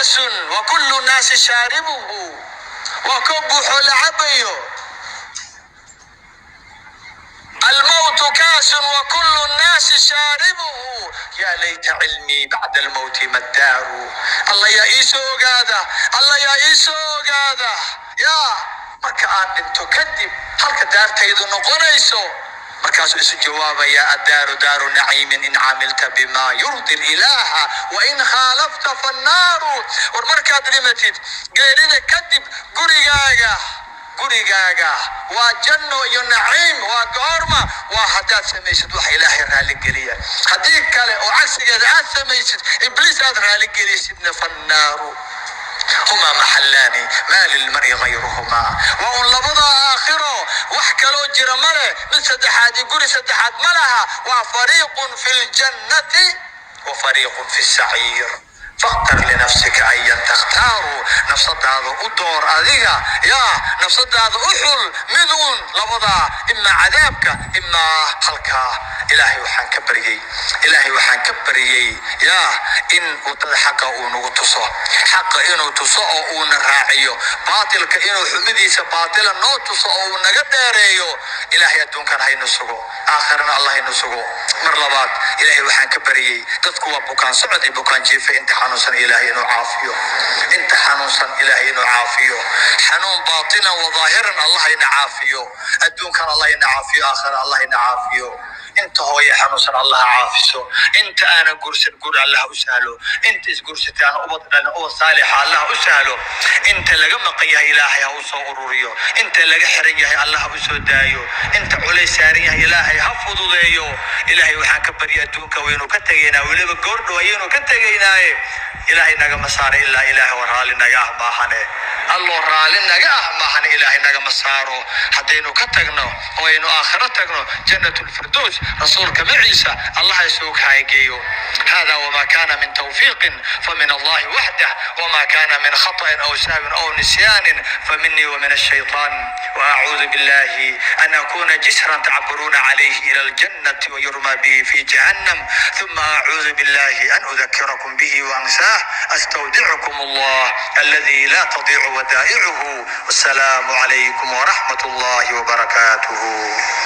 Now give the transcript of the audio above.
Kaasun wa kullu naasi shaaribuhu, waa koob buuxoo la cabayo. Almowtu kaasun wa kullu nnaasi shaaribuhu, yaa layta cilmii bacda almowti maddaaru. Alla yaa ii soo ogaada, alla yaa ii soo ogaada, yaa marka aan dhinto kadib halka daartaydu noqonayso. Markaasuu isu jawaabaya: addaaru daaru naciimin in camilta bima yurdi ilaaha, wain khaalafta fannaaru. War markaad dhimatid, geerida kadib, gurigaaga, gurigaaga waa janno iyo naciim. Waa goorma? Waa haddaad samaysid wax Ilaahay raaligeliya. Haddii kale oo cagsigeeda aad samaysid, Ibliis aad raaligelisidna, fannaaru. Huma maxallaani maa lilmari gayruhumaa. Waa un labada aakhiro, wax kaloo jira male. Mid saddexaad iyo guri saddexaad ma laha. Waa fariiqun fi ljannati wa fariiqun fi saciir. Fakhtar linafsika ayan takhtaaru. Nafsadaada u door adiga, yaa nafsadaada u xul mid uun labadaa, imaa cadaabka, imaa halkaa. Ilaahay waxaan ka baryey, Ilaahay waxaan ka baryey, yaa in wadada xaqa uu nagu tuso, xaqa inuu tuso oo uuna raaciyo, baatilka inuu xumidiisa baatila noo tuso oo uu naga dheereeyo. Ilaahay adduunkan haynu sugo, aakhirana Allah haynu sugo. Mar labaad Ilaahay waxaan ka baryey, dadku waa bukaan socod iyo bukaan jiifa. Inta xanuunsan Ilaahay inuu caafiyo, inta xanuunsan Ilaahay inuu caafiyo, xanuun baatinan wa dhaahiran Allah ina caafiyo. Adduunkan Allah ina caafiyo, aakhira Allah ina caafiyo. Inta hooye xanuunsan Allah caafiso. Inta aanan guursan, guur Allah u sahlo. Inta isguursatay aan ubad dhalin, ubad saalixa Allah u sahlo. Inta laga maqan yahay Ilaahay ha u soo ururiyo. Inta laga xiran yahay Allah ha u soo daayo. Inta culays saaran yahay Ilaahay ha fududeeyo. Ilaahay waxaan ka barya, adduunka waynu ka tegaynaa, weliba goordhow ayaynu ka tegaynaaye, Ilaahay nagama saaro ilaa Ilaahay oo raalli naga ah maahane. Alloo raalli naga ah maahane Ilaahay nagama saaro. Haddaynu ka tagno oo aynu aakhiro tagno, Jannatulfirdows Rasuulka maciisa Allah isugu kaageeyo. Hada wma kana min tawfiiqin famin Allahi waxdah, wma kana min khaطأin aw sahwin aw nisyaanin faminii وmin الshayطan, وأcuudu billahi an akuna jisran tacburuuna calayhi ila aljannati wayurma bihi fi jahannam, ثuma acuudu billahi an udakirakum bihi وansaah. Astawdicukum Allah aladi la tadiicu wadaa'icuhu. والsalaamu calaykum wraxmat اllahi wbarakaatuh.